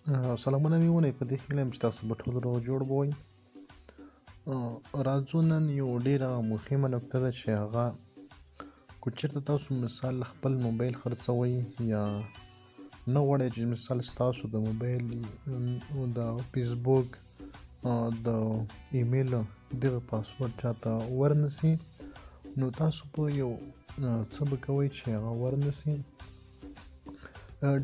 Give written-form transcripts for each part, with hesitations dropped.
سلامونه مې ونې په دې هیله یم چې تاسو به ټول روغ جوړ بوئ. راځو نن یو ډیره مهمه نکته ده چې هغه که چېرته تاسو مثال خپل موبایل خرڅوئ یا نه غواړئ چې مثال ستاسو د موبایل د فیسبوک د ایمیل دغه پاسورډ چاته ورنسي، نو تاسو په یو څه به کوئ چې هغه ورنسي.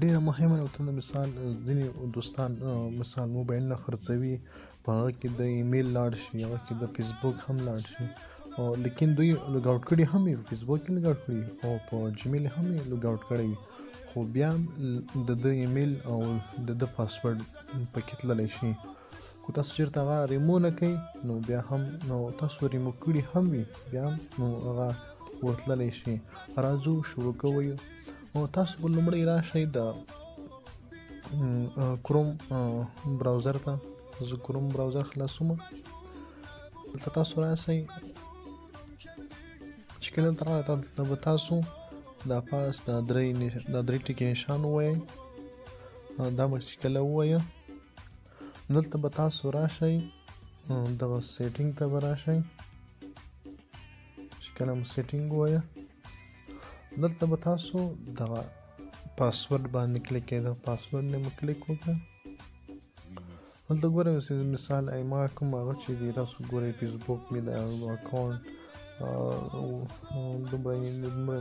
ډیره مهمه نقطه ده. مثال ځینې دوستان مثال موبایلونه خرڅوي، په هغه کې د ایمیل لاړ شي، هغه کې د فیسبوک هم لاړ شي، او لیکن دوی لوګ اوټ کړي هم وي، په فیسبوک کې لوګ اوټ کړي او په جیمیل هم یې لوګ اوټ کړی وي، خو بیا د ده ایمیل او د ده پاسورډ پکې تللی شي. که تاسو چېرته هغه ریمو نه کوئ نو بیا هم، نو تاسو ریمو کړي هم وي، بیا هم نو هغه ورتللی شي. راځو شروع کوئ. او تاسو به لومړی راشئ د کروم براوزر ته. زه کروم براوزر خلاصوم. دلته تاسو راشئ، چې کله دلته راغلئ دلته به تاسو دا پاس دا درې ټکي نشان ووایئ. دا به چې کله ووایه دلته به تاسو راشئ دغه سیټینګ ته به راشئ. چې کله مو سیټینګ ووایه دلته به تاسو دغه پاسورډ باندې کلیک کړئ. دغه پاسورډ نه مو کلیک وکړه. دلته ګورئ مثال ما کوم هغه چې دی تاسو ګورئ فیسبوک مې د اکاونټ دومره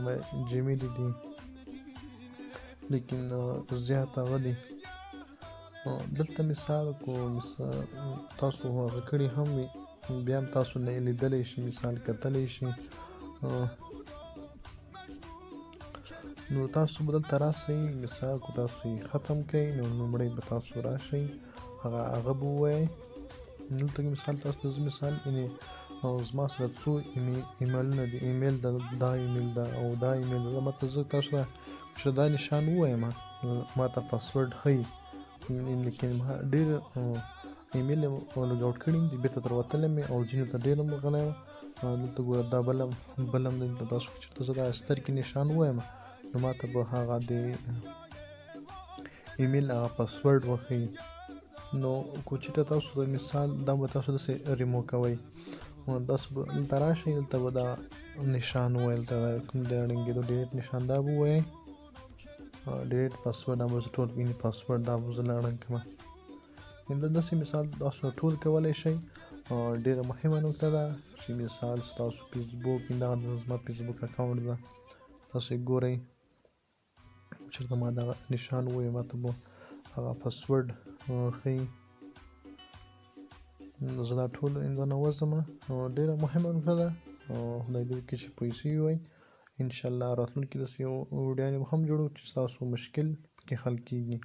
مې جیمیل دي، لیکن زیات هغه دي. دلته مثال کو مثال تاسو هغه کړي هم وي، بیا هم تاسو نه لیدلی شي، مثال کتلی شي. نو تاسو به دلته راسئ، مثال کو تاسو یې ختم کړئ نو لومړی به تاسو راشئ هغه به ووایئ. دلته کې مثال تاسو ته زه مثال یعنې زما سره څو ایمیلونه دي، ایمیل ده، دا ایمیل ده او دا ایمیل ده. ما ته زه تاسو ته چې دا نشان ووایم نو ما ته پاسورډ ښیي، لیکن ما ډېر ایمیل لوګ اوټ کړي دي، بېرته تر وتلی مې او ځینو ته ډېر هم غلی یم. دلته ګوره دا بل هم دلته تاسو که چېرته زه دا سترګې نشان ووایم نو ما ته به هغه د ایمیل هغه پاسورډ وښیي. نو که چېرته تاسو د مثال دا به تاسو داسې ریمو کوئ، تاسو به دلته راشئ، دلته به دا نشان ووایئ، دلته دا کوم د ړنګېدو ډیلیټ نشان دا به ووایئ، ډیلیټ پاسورډ دا به زه ټول ویني پاسورډ دا به زه ړنګ کړم. دا داسې مثال تاسو ټول کولی شئ. ډېره مهمه نکته ده چې مثال ستاسو فیسبوک، دا زما فیسبوک اکاونټ ده، تاسو یې ګورئ چېرته ما دغه نشان ووایي ما ته به هغه پاسورډ ښیي. زه دا ټول نه وځم. ډېره مهمه نکته ده، خدای دې وکړي چې پوه شوي وئ. انشاءالله راتلونکي داسې یو ویډیوګانې به هم جوړو چې ستاسو مشکل پکې حل کېږي.